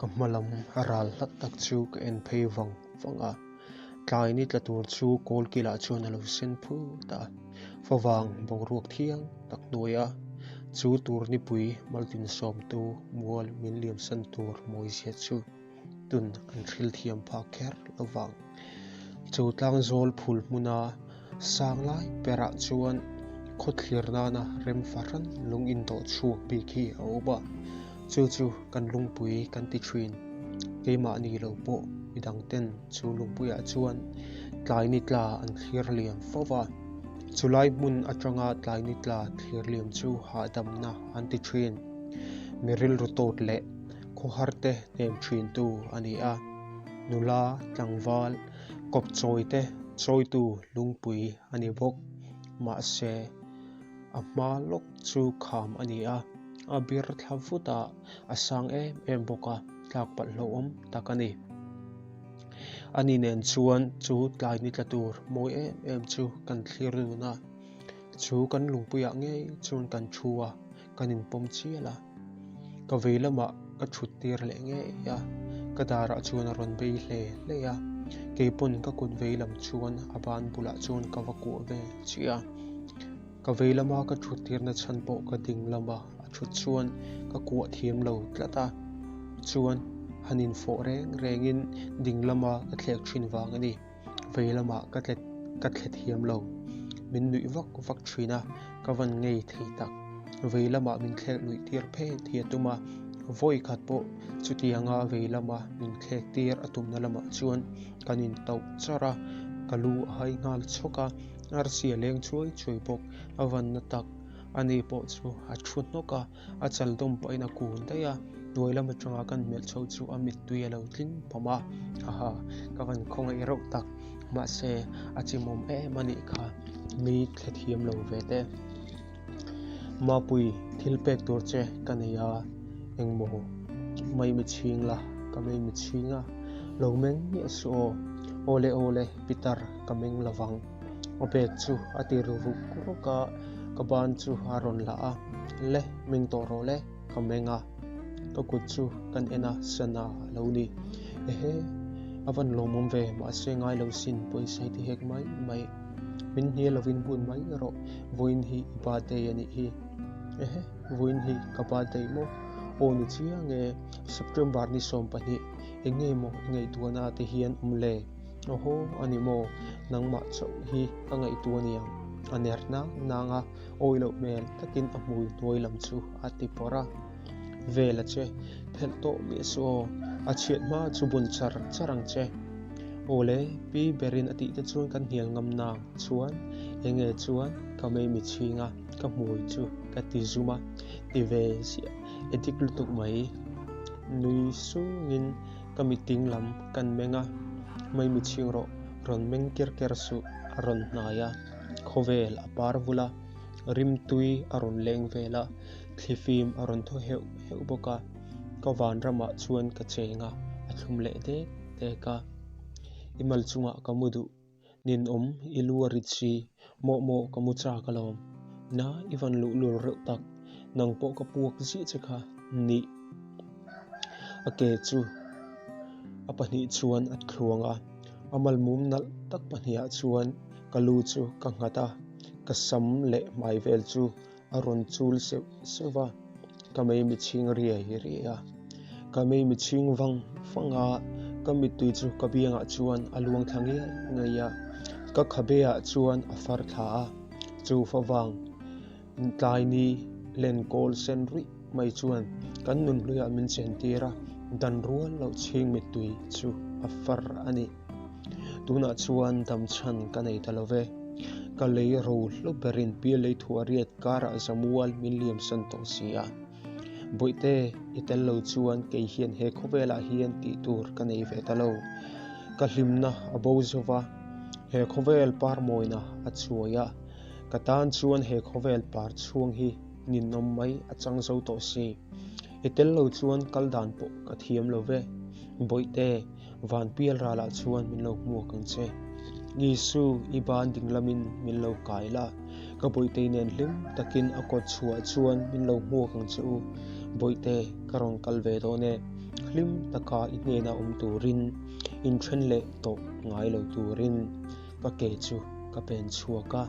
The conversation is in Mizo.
Ka hma lam a ral hlat tak chu ka en phei vang vang a, tlai ni tla tur chu kawl kilah chuan a lo sen phut a, favang boruak thiang tak hnuaia chu tur nipui maltin sawmtu mual min liamsan tur mawizia chu tun an hril thiam phak kher lo vang. Chu tlangzawl phul hmuna sang lai perah chuan khawthlir nana rem fahran lung indawh chhuak bik hi a awm a, chu chu kan lungpui kan ti thin. Keimahni lo pawh midang ten chu lungpuiah chuan tlai ni tla an thlir liam fo va, chulai hmun atanga tlai ni tla thlir liam chu hahdamna an ti thin. Mi rilru tawt leh khawhar te hnem thin tu a ni a, nula tlangval kawp chawi te chawitu lungpui a ni bawk. Mahse, a hma lawk chu kham a ni a, a bir thla vut a, a sang em em bawk a, tlak palh hlauhawm tak a ni. Ani nen chuan chu tlai ni tla tur mawi em em chu kan thlir dun a, chu kan lungpuiah ngei chuan kan thu a, kan inpawm chial a. Ka vei lamah ka thut tir leh ngei a, ka darah chuan a rawn bei hle hle a, keipawn ka kut vei lam chuan a ban bulah chuan ka va kuah ve chiah a. Ka vei lama ka thut tirna chhan pawh ka ding lama a thut chuan ka kuah thiam lo tlat a, chuan han infawh reng rengin ding lama ka thlek thin vang a ni. Vei lamah ka tlet ka thle thiam lo. Min nuih vak vak thin a, ka van ngei thei tak. Vei lamah min thlek luih tir phet hi a tum a, vawi khat pawh chutianga vei lama min thlek tir a tumna lamah chuan kan intauh char a, ka lu a hai nghal chhawk a, arsi a leng chuai chuai bawk. A vanna tak ani pawh chu a thu hnawk a. A chal dawm pahin a kun daih a, hnuai lam atanga kan hmelh chho chu a mittui a lo tling pawm a, haha ka van khawngaih reuh tak, mahse a chimawm em a nih kha, mi thle thiam lo ve te. Mapui thil pek tur che ka nei a, engmaw mai mi chhing la, ka mei mi chhing a, lo meng miah suh aw, awle awle Peter ka meng lovang. A bag chu a ti ru ruk ruk a, ka ban chu a rawn la a, Le, meng tawh rawh le, ka meng a, ka kut chu kan en a, sana a lo ni. Ehe, a van lawmawm ve, mahse ngai lo sin pawisa i ti hek mai mai. Min hnial lovin hmun mai rawh, vawiin hi i birthday a nih hi. Ehe, vawiin hi ka birthday maw? Aw ni chiang e, September ni 12, eng nge maw i ngaihtuahna te hian awm le? Awhaw a ni maw? Nangmah chauh hi ka ngaihtuah a niang. A ner nang nang a, awi loh hmel takin a hmui hnuai lam chu a ti pawrh a. Vel a che, phelh tawh miah suh aw, a chhiat hma chu bun char char ang che. Awle, pi berin a tih te chuan kan hnial ngam nang chuan enge chuan ka mei mi chhing a, ka hmui chu ka ti zum a, ti ve ziah, edik lutuk mai. Nui sungin. Ka mitting lam kan meng a, Maimi chhing rawh, rawn meng ker ker suh a rawn hnai a, khawvel a par vul a, rimtui a rawn leng vel a, thlifim a rawn thaw heuh heuh bawk a, ka vanramah chuan ka cheng a, a thlum leh dek dek a, i mal chungah ka mu duh. Ninawm i lu a rit si, mawh mawh ka mu chak alawm. Na i van luh lul reuh tak, nang pawh ka puak ziah che kha nih. A ke chu a pahnih chuan a thluang a, a malmum nalh tak pahnih ah chuan ka lu chu ka nghat a, ka sam leh hmai vel chu A rawn chul seuh seuh va, ka mei mitchhing riai riai a. Ka mei mitchhing vang vang a, ka mittui chu ka biangah chuan a luang thla ngiai ngiai a. Ka khabe ah chuan a far thla a, chu favang tlaini len kawl sen ruih mai chuan kan nunhluiah min chen tir a, dan rual loh chhing mittui chu a far a ni. Tunah chuan damchhan ka nei ta lo ve. Ka lei ro hlu berin pialei thuah riat karah zamual min liamsan tawh si a. Bawihte, i tel lo chuan kei hian he khawvelah hian tih tur ka nei ve ta lo. Ka hlimna a bo zo va, he khawvel par mawina a chuai a. Ka tan chuan he khawvel par chhuang hi ninawm mai a chang zo tawh si. I tel lo chuan kal dan pawh ka thiam lo ve. Bawihte, Van pial ralah chuan min lo hmuak ang che. Isu, i ban ding lamin min lo kai la. Ka Bawihtei nen hlim takin a kawt chhuah chuan min lo hmuak ang che u. Bawihte, ka rawn kal ve dawn e. Hlim taka i hnena awm turin, inthen leh tawh ngai lo turin ka ke chu ka pen chhuak a.